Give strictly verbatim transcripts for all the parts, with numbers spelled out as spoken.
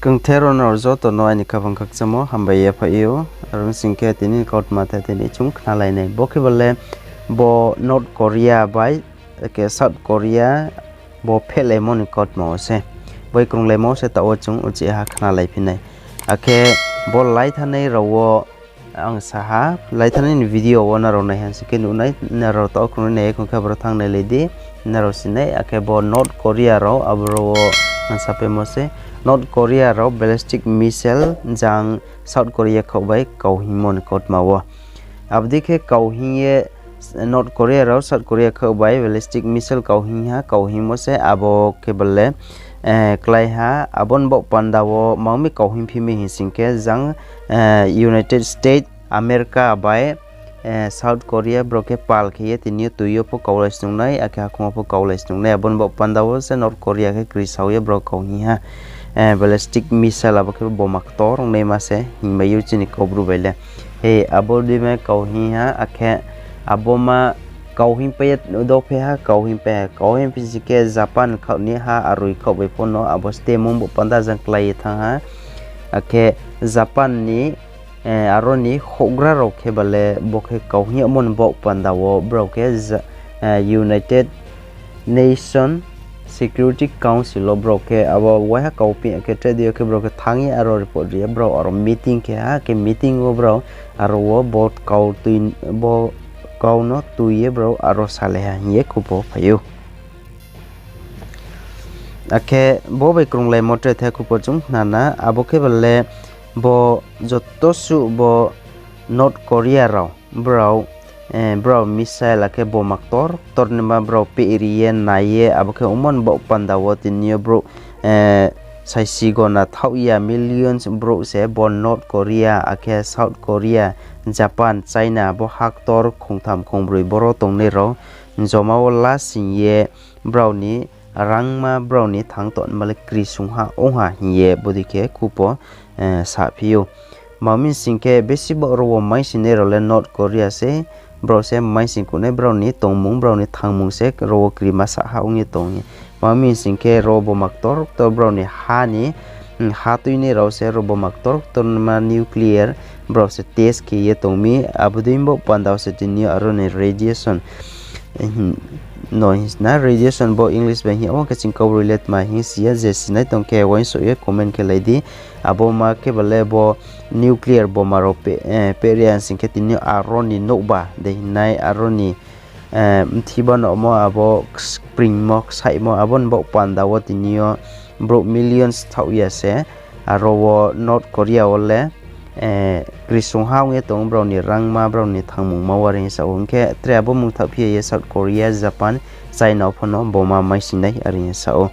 Chung thero nrao joto no aini khabang khakchangmo hambai ye phai ou. Aro sing khe tini kautma the tini chung khnalai nai. Bo khe ba le bo North Korea bai, akhe South Korea bo phehlaimo ni kautma wo se. Bo krunglaimo se taoh wo chung uchih ha khnalai phi nai. Akhe bo laithanai rao wo ang sa ha, laithanai ni video wo nrao nai ha sing khe nuh nai, nrao taoh krungnai nai ye khong khe aboro thanng nai lai di, nrao si nai, akhe bo North Korea rao aboro wo ang sa phaimo se, North Korea rao ballistic missile jang South Korea khaoh bai kau hingmo ni kautma wo. Abo dei khe kau hing ye North Korea rao South Korea khaoh bai ballistic missile kau hing ha, kau hingmo se abo khe ba le, eh, klái ha, abo ni baoh panda wo ma mi kau hing phi mi hing sing khe jang, eh, United States, America bai, eh, South Korea brao khe pal khe ye tini yo tui yo pho kaulai snung nai, akhe hakhong wo pho kaulai snung nai, abo ni baoh panda wo se North Korea khe kri sao ye brao kau hing ha, eh, ballistic missile abo khe boma ktor ongnaima se hingmai ou chini Kaubru bai le. He, abo dei ma kau hing ha, akhe abo ma kau hing pai ye dophe ha, kau hing pai ha, kau hing phi sing khe Japan khaoh ni ha, aroi khaoh bai pho no abo stemung bo panda jang klái ye thanng ha. Akhe Japan ni, eh, aro ni houhgra rao khe ba le bo khe kau hing yagmo ni baoh panda wo brao khe ja-, eh, United Nation Security Council wo brao khe abo waiha kau phi ya khe tre dei yo khe brao khe thanng ye aro report ri ye brao aro meeting khe ha, khe meeting wo brao aro wo bo kau tui, bo kau no tui ye brao aro salai ha hing ye khupo phai ou. Akhe bo bai krunglaimo tre the khupo chung khna na, abo khe ba le bo joto suh bo North Korea rao, brao, eh, brao missile akhe boma ktor ktor naima brao pehri ye nai ye, abo khe ongmo ni baoh panda wo tini yo brouh, eh, saisi gona thaoh ya millions brouh se bo North Korea, akhe South Korea, Japan, China, bo ha ktor khongtham khongbroi boro tongnai rao joma wo lasing ye brao ni rangma brao ni thanng tongma le kri sungha ong ha hing ye bodei khe khupo, eh, saphi ou. Ma mi sing khe besi baoh ro wo maisingnai rao le North Korea se, brao se maising kunai, brao ni tongmung, brao ni thanngmung se ro wo krima sahha ong ye tong ye. Ma mi sing khe ro boma ktor ktor brao ni ha ni, hmm, ha tuinai rao se ro boma ktor ktor naima nuclear brao se test khe ye tong mi, abo dei bo panda wo se tini yo aro ni radiation, hmm, no hing sna, radiation bo English bai hing ya, abo khe ching Kaubru le tma hing si ya, je sinai tong khe uaingsouh ye comment khe lai di. Abo ma khe ba le bo nuclear boma rao pe-, eh, pehri ya sing khe tini yo aro ni nouhba dei hingnai, aro ni, eh, mthi ba nomo abo kspringmo, ksaihmo, abo ni baoh panda wo tini yo brouh millions thaoh ya se, aro wo North Korea wo le, eh, kri sungha ong ye tong brao ni rangma, brao ni thanngmungma wo are hing ye sa ou. Hing khe tre abo mung thaoh phi ya ye South Korea, Japan, China wo pho no boma maisingnai are hing ye sa ou.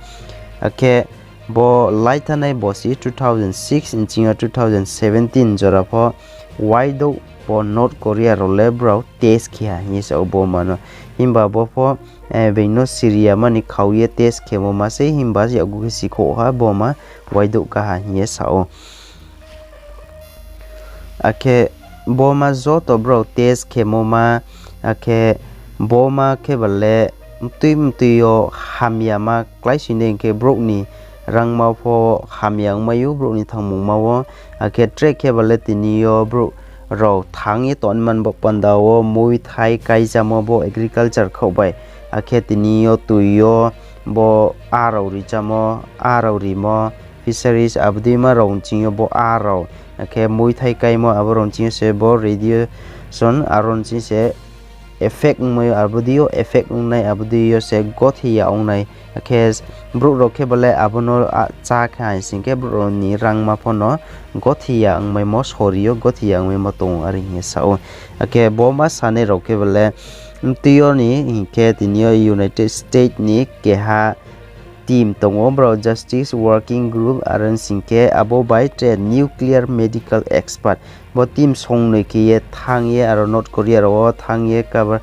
Akhe bo laithanai bosi two thousand six nching yo two thousand seventeen jora pho waidouh bo North Korea rao le brao test khe ha hing ye sa ou boma no. Himba bo pho, eh, being no siri ya ma ni khau ye test khemo ma sei, himba yakgu khe sikhouh ha boma waidouh ka ha hing ye sa ou. Akhe boma joto brao test khemo ma, akhe boma khe ba le mtui mtui yo hamyama kláisoing dei hing khe brouh ni rangma pho hamya ongmai ou brouh ni thanngmungma wo. Akhe tre khe ba le tini yo brouh rao thanng ye tongnaima ni baoh panda wo muithai káijamo bo agriculture khaoh bai. Akhe tini yo tui yo bo arao rijamo, arao rimo, fisheries abo dei ma rao nching yo bo arao. Akhe muithai káimo abo rao nching yo se bo radiation aro nching se effect ongmai ou, abo dei yo effect ongnai, abo dei yo se gothi ya ongnai. Akhe brouh rao khe ba le abo no, ah, chá khe hai sing khe brouh rao ni rangma pho no gothi ya ongmaimo sori yo, gothi ya ongmaimo tong ou are hing ye sa ou. Akhe boma sanai rao khe ba le mtui yo ni hing khe tini yo United States ni keha team tong ou, brao Justice Working Group, aro sing khe abo bai tre nuclear medical expert. Bo team songnoi khe ye thanng ye aro North Korea rao wo thanng ye cover,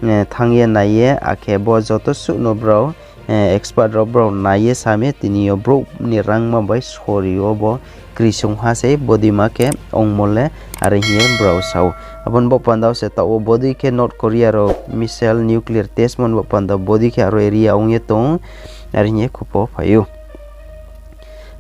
eh, thanng ye nai ye, akhe bo joto suh no brao, eh, expert rao brao nai ye sa mi, tini yo brouh ni rangma bai sori yo bo kri sungha sei, bodei ma khe ongmo le are hing ye brao sa ou. Abo ni baoh panda wo se taoh wo bodei khe North Korea rao missile nuclear test mo ni baoh panda wo bodei khe aro area ong ye tong, are hing ye khupo phai ou.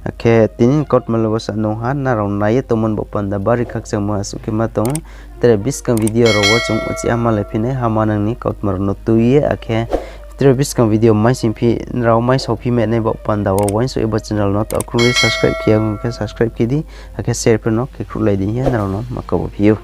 Akhe tini ni kautma le bo sa nung ha, nrao nai ye tongmo ni baoh panda bari khakchangmo asuh khe ma tong ou. Tre buskang video rao wo chung uchih ha malai phi nai, ha manang ni kautma rao no tui ye, akhe tre buskang video maising phi, nrao mai sao phi ma nai baoh panda wo uaingsouh ye bo channel no taoh khruh ye subscribe khe ya khe subscribe khe di, akhe share pho no khe khruhlai di hing ye nrao no ma kabo phi ou.